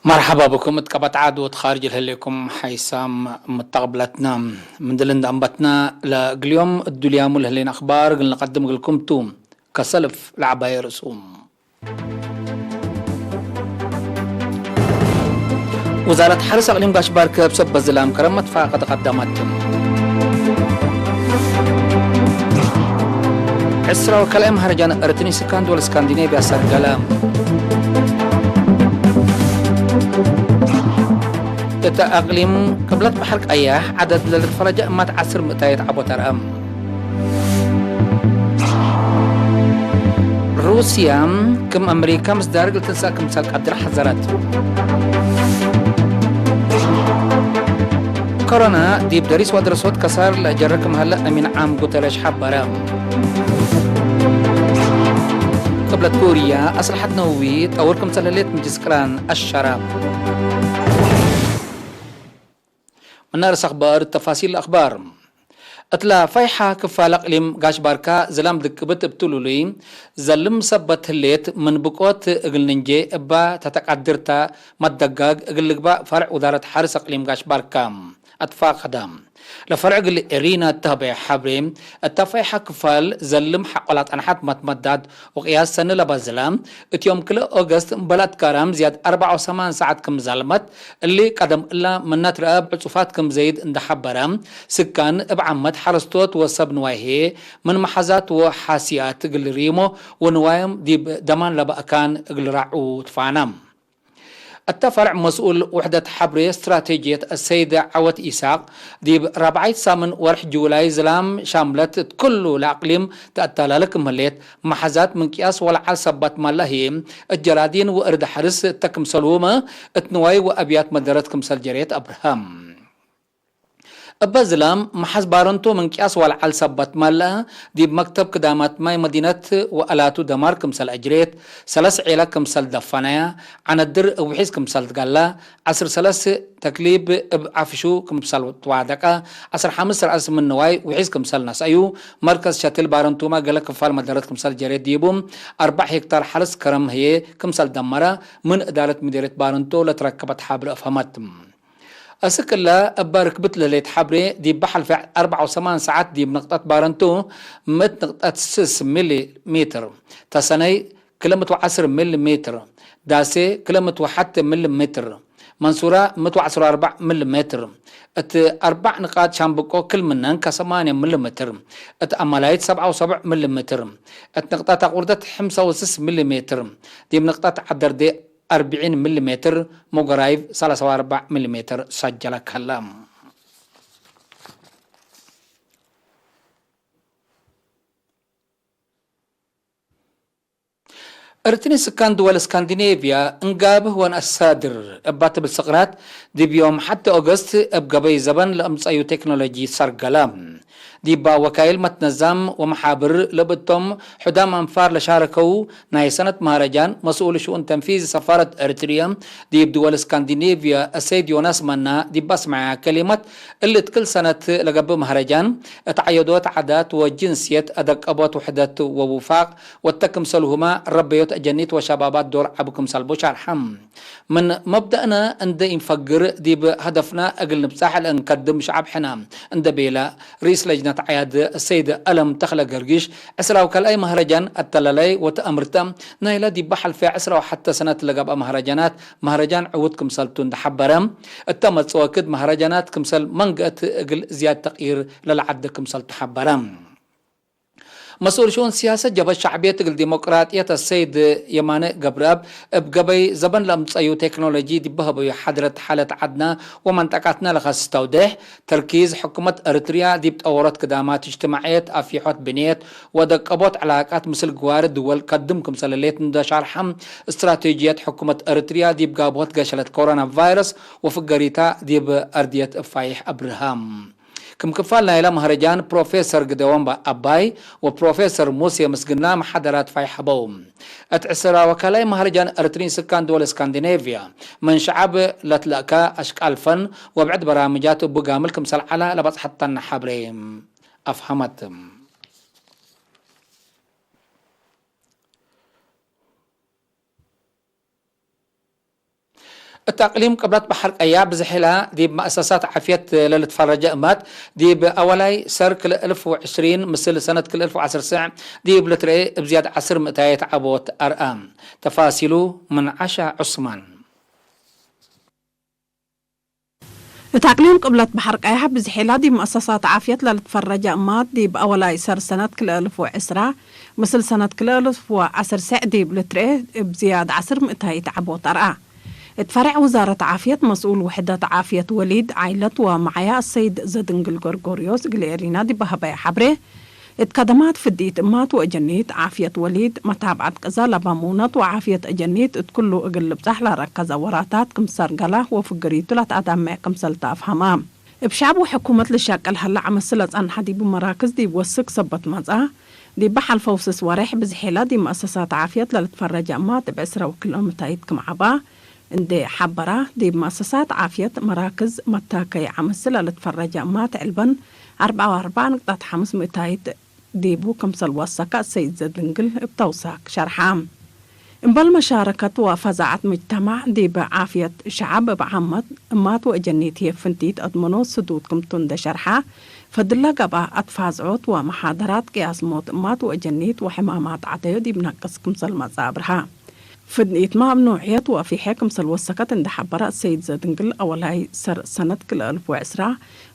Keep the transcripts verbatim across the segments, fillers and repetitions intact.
መርሐባ ብኩም እት ቀበት ዐድ ወእት ኻርጅ ለህሌኩም ሓይሳም መተቅብለትና። ምን ድል እንደ አንበትና ለእግልዮም እዱልያሙ ለህሌን አኽባር እግል ንቀድም እግልኩም ቱ። ከሰልፍ ለዐባየ ርእሱ። ውዛረት ሐርስ አቅሊም ጋሽ ባርከ እብ ሰበት ዝላም ከረመት ፋቀት ቀደመት። ዕስራ ወከልአይ መሀረጃን እርትኒ ስካን ድወል እስካንዲኔቭያ ሰርገለ። እተ አቅሊም ቅብለት በሐር ቀያሕ ዐደድ ለልትፈረጀ እማት ዐስር ምእታየት ዐቦ ተርአ። ሩስያ ክም አመሪካ ምስዳርግ ልትንሳእ ክምሰል ቀድር ሐዘረት። ኮሮና ዲብ ደሪስ ወአድረሶት ከሳር ለአጀረ ክም ሀለ አሚን ዓም ጉተረሽ ሐበረ። ቅብለት ኩርያ አስለሐት ነወዊ ጠውር ክምሰል ህሌት ምጅስ ቅራን አሸረ። ምነ ርእስ አኽባር ተፋሲል አኽባር። እትላ ፈይሐ ክፋል አቅሊም ጋሽ ባርካ ዝላም ድቅብት እብ ትሉሉይ ዘልም ሰበት ህሌት ምን ብቆት እግል ንንጄ እባ ተተቃድርታ መትደጋግ እግል ልግባእ ፈርዕ ውዛረት ሐርስ አቅሊም ጋሽ ባርካ አትፋቀደ። ለፈርዕ እግል ኤሪና እተህበየ ሐብሬ እተ ፈይሐ ክፋል ዘልም ሐቆ ላጠንሐት መትመዳት ወቅያስ ሰኒ ለበዝለ፣ እት ዮም ክልኤ ኦገስት እምበል አትካራም ዝያድ አርበዕ ወሰማን ሰዓት ክም ዛልመት፣ እሊ ቀደም እላ ምነ ትረአ እብ ዕጹፋት ክም ዘይድ እንደ ሐበረ፣ ስካን እብ ዓመት ሐረስቶት ወሰብ ንዋይ ህዬ ምን መሓዛት ወሓሲያት እግል ሪሞ ወንዋዮም ዲብ ደማን ለበእካን እግል ራዑ ትፋነ። እተ ፈርዕ መስኡል ውሕደት ሐብሬ ስትራቴጅየት አሰይድ ዐወት ኢሳቅ፣ ዲብ ራብዓይት ሳምን ወርሕ ጁላይ ዝላም ሻምለት እት ክሉ ለአቅሊም ተአተላለ ክም ህሌት፣ መሓዛት ምን ቅያስ ወለዐል ሰበት ማለ ህዬ፣ እት ጀራዲን ወእርድ ሐርስ እተ ክምሰልሁመ፣ እት ንዋይ ወአብያት መደረት ክምሰል ጀሬት አብርሀም። እበ ዝላም መሐዝ ባረንቶ ምን ቅያስ ወለዐል ሰበት ማለ፣ ዲብ መክተብ ክዳማት ማይ መዲነት ወአላቱ ደማር ክምሰል አጅሬት፣ ሰለስ ዔለ ክምሰል ደፈነያ፣ ዐነድር እብ ውሒዝ ክምሰል ትጋላ፣ ዐስር ሰለስ ተክሊብ እብ ዐፍሹ ክምሰል ትዋደቀ፣ ዐስር ሐምስ ረአስ ምን ንዋይ ውሒዝ ክምሰል ነስአዩ፣ መርከዝ ሸትል ባረንቱመ ገሌ ክፋል መደረት ክምሰል ጀሬት ዲቡ፣ አርበዕ ሄክታር ሐርስ ከረም ህዬ ክምሰል ደመረ፣ ምን እዳረት ምዴርየት ባረንቶ ለትረከበት ሐብሬ አፍሀመት። አስክ እለ እበ ርክብት ለህሌት ሐብሬ፣ ዲብ ሐልፈ አርበዕ ወሰማን ሰዓት ዲብ ንቅጠት ባረንቱ ምእት ንቅጠት ስስ ሚሊ ሜትር፣ ተሰነይ ክለ ምእት ወዐስር ሚሊ ሜትር፣ ዳሴ ክለ ምእት ወሐቴ ሚሊ ሜትር፣ መንሱራ ምእት ወዐስር ወአርበዕ ሚሊ ሜትር፣ እት አርበዕ ንቃጥ ሻምብቆ ክል ምነን ከሰማንየ ሚሊ ሜትር፣ እት አማላይት ሰብዓ ወሰቡዕ ሚሊ ሜትር፣ እት ንቅጠት አቁርደት ሕምሳ ወስስ ሚሊ ሜትር፣ ዲብ ንቅጠት ዐደርዴ አርብዒን ሚሊ ሜትር፣ ሞገራይቭ ሰላሳ ወአርበዕ ሚሊ ሜትር ሰጀለ ከለ። እርትኒ ስካን ድወል እስካንዲኔቭያ እንጋብህ ወነአሳድር እባ ትብል ስቅራት፣ ዲብ ዮም ሐቴ ኦገስት እብ ገበይ ዘበን ለአምጸዩ ቴክኖሎጂ ሰርገለ። ዲባ ወካይል መትነዛም ወመሓብር ለብእቶም ሕዳም አንፋር ለሻረከው ናይ ሰነት መሀረጃን፣ መስኡል ሽኡን ተንፊዝ ሰፋረት ኤሪትርየ ዲብ ድወል እስካንዲኔቭያ አሰይድ ዮናስ መና ዲብ አስመዐያ ከሊመት፣ እሊ እት ክል ሰነት ለገብእ መሀረጃን፣ እት ዐየዶት ዓዳት ወጅንስየት፣ አደቀቦት ውሕደት ወውፋቅ፣ ወተ ክምሰልሁመ ረበዮት አጀኒት ወሸባባት ዶር ዐቢ ክምሰል ቡ ሸርሐ። ምን መብደእነ እንዴ ኢንፈግር ዲብ ሀደፍነ እግል ንብጻሕ ለእንከድም ሸዐብ ሕነ እንዴ ቤለ፣ ርኢስ ለጅነት ዐያድ ሰይድ አለም ተክለ ገርጊሽ፣ ዕስራ ወከልአይ መሀረጃን አተለላይ ወተአምርተ ናይለ ዲበ ሐልፈ ዕስራ ወሐተ ሰነት ለገብአ መሀረጃናት፣ መሀረጃን ዕዉት ክምሰልቱ እንዴ ሐበረ፣ እተ መጽእ ወክድ መሀረጃናት ክምሰል መንገአት እግል ዝያድ ተቅይር ለለዐደ ክምሰልቱ ሐበረ። መስኡል ሽኡን ሲያሰት ጀብሀት ሸዕብየት እግል ዲሞቅራጥየት አሰይድ የማነ ገብረአብ፣ እብ ገበይ ዘበን ለአምጸዩ ቴክኖሎጂ ዲብ ሀበዩ ሓድረት ሓለት ዐድነ ወመንጠቀትነ ለከስስ ተውዴሕ፣ ተርኪዝ ሕኩመት ኤሪትርያ ዲብ ጠወሮት ክዳማት እጅትማዕየት፣ አፍይሖት ብንየት ወደቀቦት ዕላቃት ምስል ግዋሪ ድወል ከድም ክምሰል ህሌት እንዴ ሻርሐ፣ እስትራቴጅየት ሕኩመት ኤሪትርያ ዲብ ጋብሆት ገሸለት ኮሮና ቫይረስ ወፍገሪታ ዲብ አርድየት እብ ፋይሕ አብርሀ። ክም ክፋል ናይለ መሀረጃን ፕሮፌሰር ግደወን አባይ ወፕሮፌሰር ሙሴ ምስግና መሓደራት ፋይሕ ሀበው። እት ዕስራ ወካላይ መሀረጃን ኤሪትሪን ስካን ድወል እስካንዲኔቭያ ምን ሸዐብ ለትለእከ አሽቃል ፈን ወብዕድ በራምጃት እቡ ጋምል ክምሰል ዐለ ለበጽሐተነ ሐብሬ አፍሀመት። እት አቅሊም ቅብለት በሐር ቀያሕ ብዝሒላ ዲብ መአሰሳት ዓፍየት ለልትፈረጀ እማት፣ ዲብ አወላይ ሰር ክልኤ እልፍ ወዕስሪን ምስል ሰነት ክልኤ እልፍ ወዐስር ሰዕ ዲብ ልትርኤ እብ ዝያድ ዐስር ምእታየት ዐቦት አርአ። ተፋሲሉ ምን ዐሻ ዑስማን። እት አቅሊም ቅብለት በሐር ቀያሕ ብዝሒላ ዲብ መአሰሳት ዓፍየት ለልትፈረጀ እማት፣ ዲብ አወላይ ሰር ሰነት ክልኤ እልፍ ወዕስራ ምስል ሰነት ክልኤ እልፍ ወዐስር ሰዕ ዲብ ልትርኤ እብ ዝያድ ዐስር ምእታይት ዐቦት አርአ። እት ፈሬዕ ውዛረት ዓፍየት መስኡል ውሕደት ዓፍየት ወሊድ፣ ዓይለት ወመዓያ አሰይድ ዘድንግል ጎርጎርዮስ እግል ኤሪና ዲብ ሀበየ ሐብሬ፣ እት ከደማት ፍዲት እማት ወአጀኒት ዓፍየት ወሊድ፣ መታብዐት ቅዛ ለባሙነት ወዓፍየት አጀኒት እት ኩሉ እግል ልብጻሕ ለረከዘ ወራታት ክም ሰርገላ ወፍግሪቱ ለተአዳምዕ ክምሰል ተአፍሀመ። እብ ሸዐብ ወሕኩመት ልሸቅል ሀለ ዐመት ለጸንሐ ዲቡ መራክዝ ዲብ ወስክ ሰበት መጽአ። ዲበ ሐልፈው ስስ ወሬሕ ብዝሒላ ዲብ መአሰሳት ዓፍየት ለልትፈረጀ እማት እብ ዕስረ ወክልኤ ምእታይት ክም ዐባ እንዴ ሐበራ፣ ዲብ መአሰሳት ዓፍየት መራክዝ መታከይ ዐመት ለልትፈረጀ እማት ዕልበን አርበዕ ወአርበዕ ንቅጠት ሐምስ ምእታይት ዲቡ ክምሰል ወሰከ ሰይድ ዘድንግል እብ ተውሳክ ሸርሐ። እምበል መሻረከት ወፈዛዐት ሙጅተማዕ ዲብ ዓፍየት ሸዐብ እብ ዓመት፣ እማት ወአጀኒት ህዬ ፍንቲት አድመኖ ስዱድ ክምቱ እንዴ ሸርሐ፣ ፈድለ ገብአ አትፋዝዖት ወመሓደራት ቅያስ ሞት እማት ወአጀኒት ወሕማማት ዐደዮ ዲብ ነቅስ ክምሰል መጽአ አብርሀ። ፍንቲትመ እብ ኖዕየት ወፊሐ ክምሰል ወሰከት እንዴ ሐበረ፣ ሰይድ ዘድንግል አወላይ ሰር ሰነት ክልኤ እልፍ ወዕስራ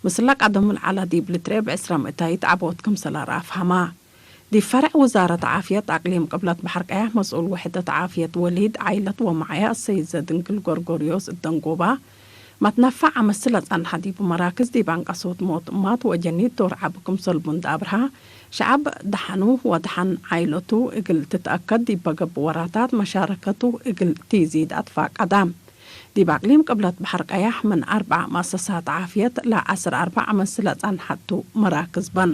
ምስለ ቀደሙ ለዐለ ዲብ ልትርኤ እብ ዕስረ ምእታይት ዐቦት ክምሰል አርአ አፍሀመ። ዲብ ፈርዕ ውዛረት ዓፍየት አቅሊም ቅብለት በሐር ቀያሕ መስኡል ውሕደት ዓፍየት ወሊድ፣ ዓይለት ወመዓያ አሰይድ ዘድንግል ጎርጎርዮስ እደንጎባ፣ መትነፈዕ አመስለ ጸንሐ ዲቡ መራክዝ ዲብ አንቀሶት ሞት እማት ወአጀኒት ዶር ዐቢ ክምሰል ቡ እንዴ አብርሀ፣ ሸዐብ ደሐኑ ወደሐን ዓይለቱ እግል ትትአከድ ዲበ ገብእ ወራታት መሻረከቱ እግል ቲዚድ አትፋቀደ። ዲብ አቅሊም ቅብለት በሐር ቀያሕ ምን አርበዕ መአሰሳት ዓፍየት ለዐስር አርበዕ አመስለ ጸንሐቱ መራክዝ በን።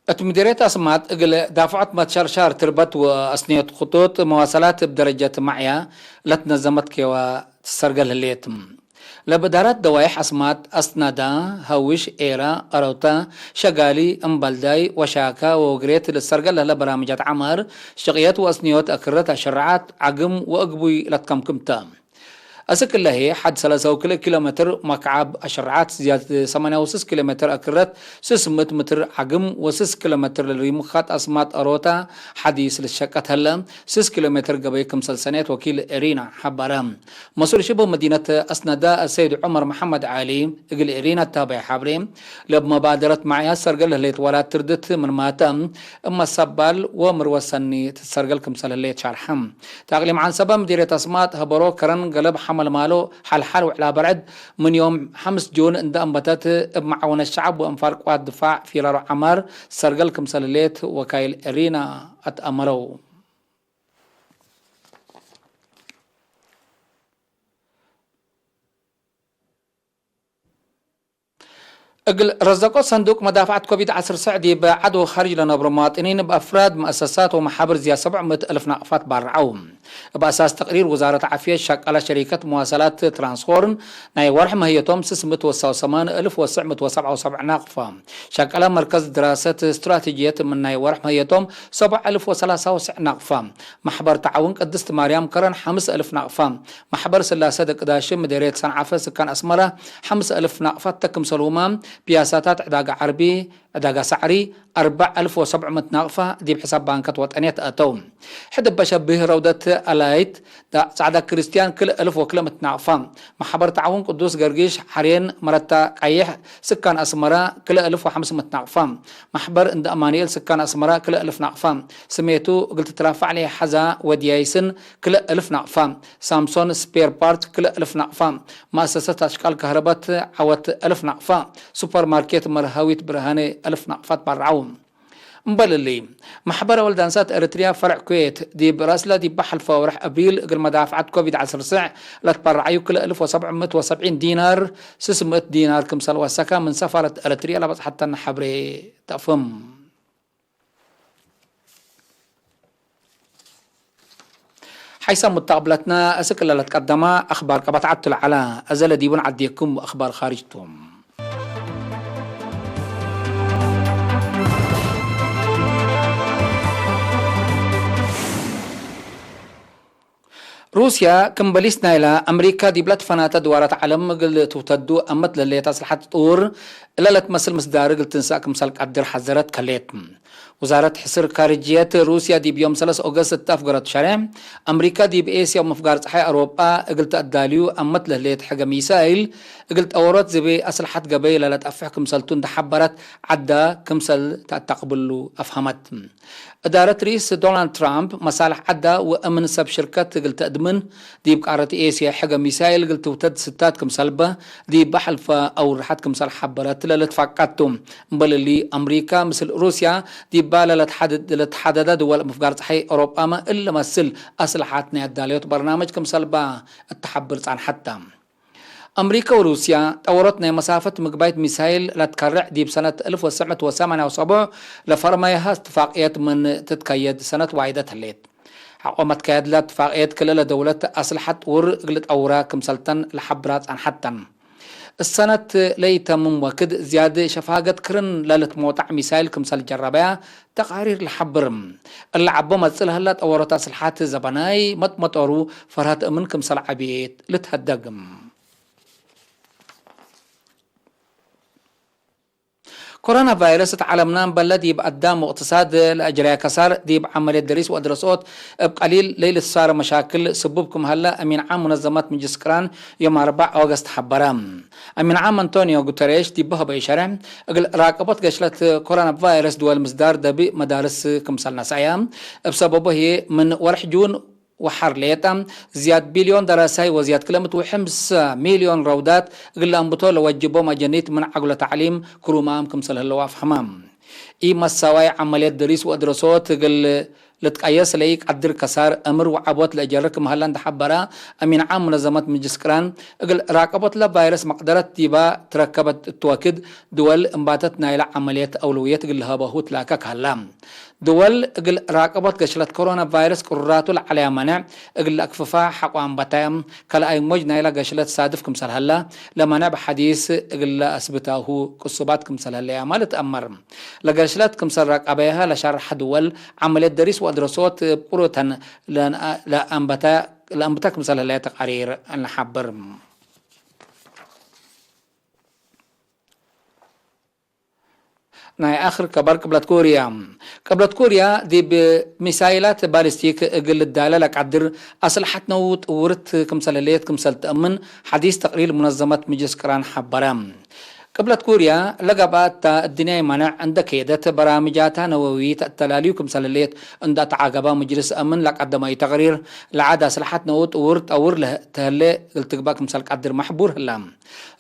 እት ምዲርየት አስማጥ እግል ዳፍዖት መትሸርሻር ትርበት ወአስንዮት ክጡጥ መዋሰላት እብ ደረጀት መዕያ ለትነዘመት ኬዋ ትሰርገል ህሌት። ለብእዳራት ደዋይሕ አስማጥ፣ አስናዳ፣ ሀውሽ፣ ኤራ፣ አረውታ፣ ሸጋሊ፣ እምበልዳይ፣ ወሻካ ወወግሬት ልትሰርገል ለህለ በራምጃት ዐማር፣ ሽቅየት ወአስንዮት አክረት አሸረዓት ዐግም ወእግቡይ ለትከምክም ተ። አስክ እለ ህዬ፣ ሐድ ሰለሰ ወክልኤ ኪሎ ሜትር መክዓብ አሸረዓት፣ ዝያድ ሰማንያ ወስስ ኪሎ ሜትር አክረት፣ ስስ ምእት ምትር ዐግም ወስስ ኪሎ ሜትር ለልሪሙ ኻጥ አስማጥ አሮታ ሐዲስ ልትሸቀት ሀለ፣ ስስ ኪሎ ሜትር ገበይ ክምሰል ሰኔት ወኪል ኤሪና ሐበረ። መስኡል ሽቡህ መዲነት አስነዳ አሰይድ ዑመር መሐመድ ዐሊ እግል ኤሪና እታበየ ሐብሬ፣ ለእብ መባደረት መዕያት ሰርገል ህሌት ወላት ትርድት ምንማተ፣ እብ መሰባል ወምርወ ሰኒ ትትሰርገል ክምሰል ህሌት ሻርሐ። ተአቅሊም ዐንሰበ ምዲርየት አስማጥ ሀበሮ ከረን ገልብ ሐመልማሎ ሐልሓል ወዕላ በርዕድ ምን ዮም ሐምስ ጁን እንደ አንበተት፣ እብ መዓወነት ሸዐብ ወእንፋር ቅዋት ድፋዕ ፊራሮ ዐማር ሰርገል ክምሰል ህሌት ወካይል ኤሪና አትአመረው። እግል ረዘቆ ሰንዱቅ መዳፍዐት ኮቪድ ዐስር ሰዕ ዲብ ዐድ ወካርጅ ለነብሮ መዋጥኒን እብ አፍራድ፣ መአሰሳት ወመሓብር ዝያድ ሰብዕ ምእት እልፍ ናቅፋት ባርዐው። እብ አሳስ ተቅሪር ውዛረት ዓፍየት፣ ሸቀለ ሸሪከት መዋሰላት ትራንስኮርን ናይ ወርሕ መህየቶም ስስ ምእት ወሰው ሰማን እልፍ ወስዕ ምእት ወሰብዓ ወሰብዕ ናቅፋ፣ ሸቀለ መርከዝ ድራሰት ስትራቴጅየት ምን ናይ ወርሕ መህየቶም ሰብዓ እልፍ ወሰላሳ ወስዕ ናቅፋ፣ መሕበር ተዓውን ቅድስት ማርያም ከረን ሐምስ እልፍ ናቅፋ፣ መሕበር ስላሰ ደቂ ዳሽም ምዴርየት ሰንዓፈ ስካን አስመረ ሐምስ እልፍ ናቅፋት ተ ክምሰልሁመ፣ ፒያሳታት ዕዳጋ ዐርቢ፣ ዕዳጋ ሳዕሪ፣ አርበዕ እልፍ ወሰብዕ ምእት ናቅፋ ዲብ ሕሳብ ባንከት ወጠንየት አተው። ሕድ እበ ሸብህ ረውደት አላይት ጻዕዳ ክርስትያን ክልኤ እልፍ ወክልኤ ምእት ናቅፋ፣ መሕበር ተዓውን ቅዱስ ገርጊሽ ሐሬን መረታ ቀይሕ ስካን አስመረ ክልኤ እልፍ ወሐምስ ምእት ናቅፋ፣ መሕበር እንደ አማኑኤል ስካን አስመረ ክልኤ እልፍ ናቅፋ፣ ስሜቱ እግል ትትራፋዕ ለይሐዛ ወድያይስን ክልኤ እልፍ ናቅፋ፣ ሳምሶን ስፔር ፓርት ክልኤ እልፍ ናቅፋ፣ መአሰሰት አሽቃል ከህረበት ዐወት እልፍ ናቅፋ፣ ሱፐር ማርኬት መርሀዊት ብርሃኔ እልፍ ናቅፋት ባርዐው። እምበል እሊ፣ መሕበር አወልድ አንሳት ኤረትርያ ፈርዕ ኩዌት፣ ዲብ ራስለ ዲብ ሐልፈ ወርሕ አብሪል እግል መዳፍዐት ኮቪድ ዐስር ስዕ ለትበረዐዩ ክልኤ እልፍ ወሰብዕ ምእት ወሰብዒን ዲናር፣ ስስ ምእት ዲናር ክምሰል ወሰከ ምን ሰፋረት ኤረትርያ ለበጽሐተነ ሐብሬ ተአፍም። ሐይሰ ሙተቅብለትነ፣ እስክ እለ ለትቀደመ አክባር ቀበት ዐቱ ለዐለ፣ አዘ ለዲቡን ዐዴኩም አክባር ካርጅ ቶም። ሩስያ፣ ክም በሊስ ናይላ፣ አምሪካ ዲብ ለትፈናተ ድዋራት ዐለም እግል ትውተዱ አመት ለህሌት አስልሐት ጥውር እለ ለትመስል ምስዳር እግል ትንሰእ ክምሰል ቀድር ሐዘረት ከሌት። ውዛረት ሕስር ካርጅየት ሩስያ ዲብ ዮም ሰለስ ኦገስት እት አፍገረቱ ሸሬሕ፣ አምሪካ ዲብ ኤስያ ወምፍጋር ጸሓይ አውሮጳ እግል ተአዳልዩ አመት ለህሌት ሕገ ሚሳይል እግል ጠወሮት ዝቤ አስልሐት ገበይ ለለጠፍሕ ክምሰልቱ እንደ ሐበረት ዐዳ ክምሰል ተአተቅብሉ አፍሀመት። እዳረት ርኢስ ዶናልድ ትራምፕ መሳልሕ ዐዳ ወእምን ሰብ ሽርከት እግል ተአድምን፣ ዲብ ቃረት ኤስያ ሕገ ሚሳይል እግል ትውተድ ስታት ክምሰልበ ዲበ ሐልፈ አውርሐት ክምሰል ሐበረት ለልትፋቀድ ቱ። እምበል እሊ፣ አምሪካ ምስል ሩስያ ዲባ ለለትሐደደ ድወል ምፍጋር ጸሓይ አውሮጳመ እሊ መስል አስልሓት ናይ አዳለዮት በርናምጅ ክምሰልባ እት ተሐብር ጻንሐት ተ። አምሪከ ወሩስያ ጠወሮት ናይ መሳፈት ምግባይት ሚሳይል ለትከርዕ ዲብ ሰነት አልፍ ወትሰዕ ምእት ወሰማንያ ወሰቡዕ ለፈርመያሃ እትፋቅየት ምን ትትከየድ ሰነት ዋይደት ህሌት። ሐቆ መትከየድለ እትፋቅየት ክልኤ ለደውለት አስልሐት ጥውር እግል ጠውራ ክምሰልተን ለሐብራ ጸንሐተን። እሰነት ለኢተምም ወክድ ዝያድ ሸፋገት ክርን ለልትሞጣዕ ሚሳይል ክምሰል ጀረበያ ተቃሪር ለሐብር። እለ ዐቦ መጽእ ለህለ ጠወሮት አስልሓት ዘበናይ መጥመጦሩ ፈርሀት እምን ክምሰል ዐቤት ልትሀደግ። ኮሮና ቫይረስ እት ዐለምና እምበለ ዲብ አዳም ወእቅትሳድ ለአጅረየ ከሳር፣ ዲብ ዐመልየት ደሪስ ወአድረሶት እብ ቀሊል ለኢልትሳረ መሻክል ስቡብ ክም ሀለ አሚን ዓም ሙነዘመት ምጅልስ ቅራን ዮም አርበዕ ኦገስት ሐበረ። አሚን ዓም አንቶኒዮ ጉተሬሽ ዲብ ሀበዩ ሸርሕ፣ እግል ራቀቦት ገሽለት ኮሮና ቫይረስ ድወል ምስዳር ደቢእ መዳርስ ክምሰል ነስአየ፣ እብ ሰበቡ ህዬ ምን ወርሕ ጁን ወሐር ሌጠ፣ ዝያድ ቢልዮን ደረሳይ ወዝያድ ክለ ምእት ወሐምሰ ሚልዮን ረውዳት እግል ለአንብቶ ለወጅቦም አጀኒት ምን ዐግሎ ተዕሊም ክሩማም ክምሰል ህለው አፍሀመ። ኢመሳዋይ ዐመልየት ደሪስ ወአድረሶት እግል ልትቀየስ ለኢቀድር ከሳር እምር ወዐቦት ለአጀርክ ምህለ እንደ ሐበረ፣ አሚን ዓም ሙነዘመት ምጅልስ ቅራን፣ እግል ራቀቦት ለቫይረስ መቅደረት ዲባ ትረከበት እት ወክድ፣ ድወል እምባተት ናይለ ዐመልየት አውለውየት እግል ለሀበሁ ትላከክ ሀላ። ድወል እግል ራቀቦት ገሽለት ኮሮና ቫይረስ ቅሩራቱ ለዐለያ መነዕ እግል ለአክፍፋ ሐቆ አንበታየ፣ ከለአይ ሞጅ ናይለ ገሽለት ሳድፍ ክምሰል ሀላ፣ ለመነዕ በሐዲስ እግል ለአስብታሁ ቅሱባት ክምሰል ሀለያመ ልትአመር። ለገሽለት ክምሰል ረቀበያሀ ለሸርሐ ድወል፣ ዐመልየት ደሪስ ወአድረሶት እብ ቅሩተን ለአንበተ፣ ለአንብተ ክምሰል ህለየ ተቃሪር እንሐብር። ናይ አክር ከበር ቅብለት ኮርያ። ቅብለት ኮርያ ዲብ ሚሳይላት ባሊስቲክ እግል ልዳለ ለቀድር አስልሐት ነው ጥውርት ክምሰል ህሌት ክምሰል ተአምን ሐዲስ ተቅሪር ሙነዘመት ምጅልስ ቅራን ሐበረ። ቅብለት ኮርያ ለገብአ እተ እድንያይ መነዕ እንደ ከየደት በራምጃታ ነወዊ ተአተላልዩ ክምሰል ህሌት እንደ አተዓገበ ምጅልስ አምን ለቀደመዩ ተቅሪር፣ ለዐድ አስልሐት ነው ጥውር ጠውር ለህ-፣ ተህሌ እግል ትግበእ ክምሰል ቀድር መሕቡር ህለ።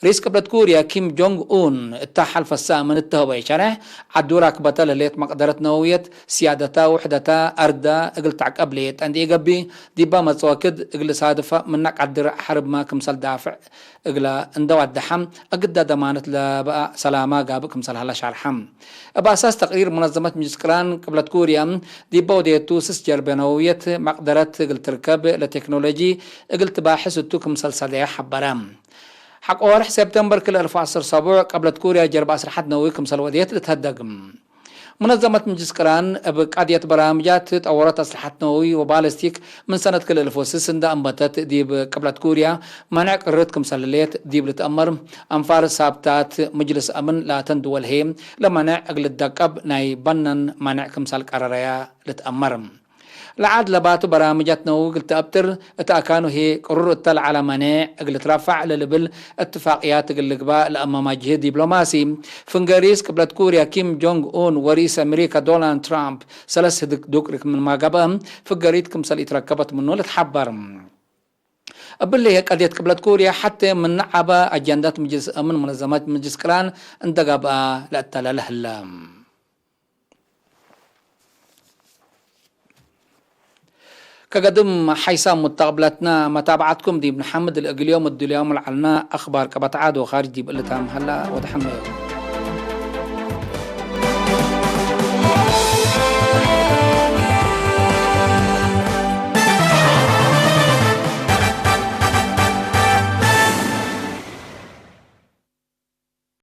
ርኢስ ቅብለት ኮርያ ኪም ጆንግ ኡን እተ ሐልፈ ሳምን እት ሀበዩ ሸርሕ፣ ዐዱ ራክበተ ለህሌት መቅደረት ነወውየት፣ ስያደታ ውሕደታ አርዳ እግል ተዕቀብ ሌጠ እንዴ ኢገብእ፣ ዲባ መጽእ ወክድ እግል ሳድፈ ምነ ቀድር ሐርብመ ክምሰል ዳፍዕ እግለ እንደ ወደሐ፣ እግደ ደማነት ለበአ ሰላማ ጋብእ ክምሰል ሀለ ሸርሐ። እብ አሳስ ተቅሪር ሙነዘመት ምጅልስ ቅራን ቅብለት ኮርያ፣ ዲበ ወዴቱ ስስ ጀርበ ነወውየት መቅደረት እግል ትርከብ ለቴክኖሎጂ እግል ትባሕስ እቱ ክምሰል ሰደየ ሐበረ። ሐቆ ወርሕ ሴፕተምበር ክልኤ አልፍ ወዐስር ሰቡዕ፣ ቅብለት ኮርያ ጀርበ አስልሐት ነወዊ ክምሰል ወዴት ልትሀደግ። ሙነዘመት ምጅልስ ቅራን እብ ቀድየት በራምጃት ጠወሮት አስልሐት ነወዊ ወባለስቲክ ምን ሰነት ክልኤ አልፍ ወስስ እንደ አንበተት፣ ዲብ ቅብለት ኮርያ መነዕ ቅርት ክምሰል ህሌት ዲብ ልትአመር፣ አንፋር ሳብታት ምጅልስ አምን ላተን ድወል ህዬ፣ ለመነዕ እግል ልትደቀብ ናይ በነን መነዕ ክምሰል ቀረረያ ልትአመር። ለዐድ ለባቱ በራምጃት ነወዊ እግል ተአብጥር፣ እት አካኑ ህዬ ቅሩር እተ ለዐለ መኔዕ እግል ልትረፈዕ ለልብል እትፋቅያት እግል ልግባእ ለአመ መጅህድ ዲፕሎማሲ፣ ፍንጌ ርኢስ ቅብለት ኮርያ ኪም ጆንግ ኡን ወርኢስ አሜሪካ ዶናልድ ትራምፕ ሰለስ ህድግ ዱቅሪ ምንመ ገብአ፣ ፍገሪት ክምሰል ኢትረከበት ምኑ ልትሐበር። እብሊ ህዬ ቀድየት ቅብለት ኮርያ ሐቴ ምን ዐበ አጀንዳት ምጅልስ አምን ሙነዘመት ምጅልስ ቅራን እንደ ገብአ ለአተለለ ህለ። ከገድም ሐይሳም ሙተቅብለትና መታብዐትኩም ዲብ ነሐምድ፣ ለእግል ዮም እድልያሙ ለዐልና አክባር ቀበት ዐድ ወካርጅ ዲብ እሊ ታም ሀላ ወደሐመ።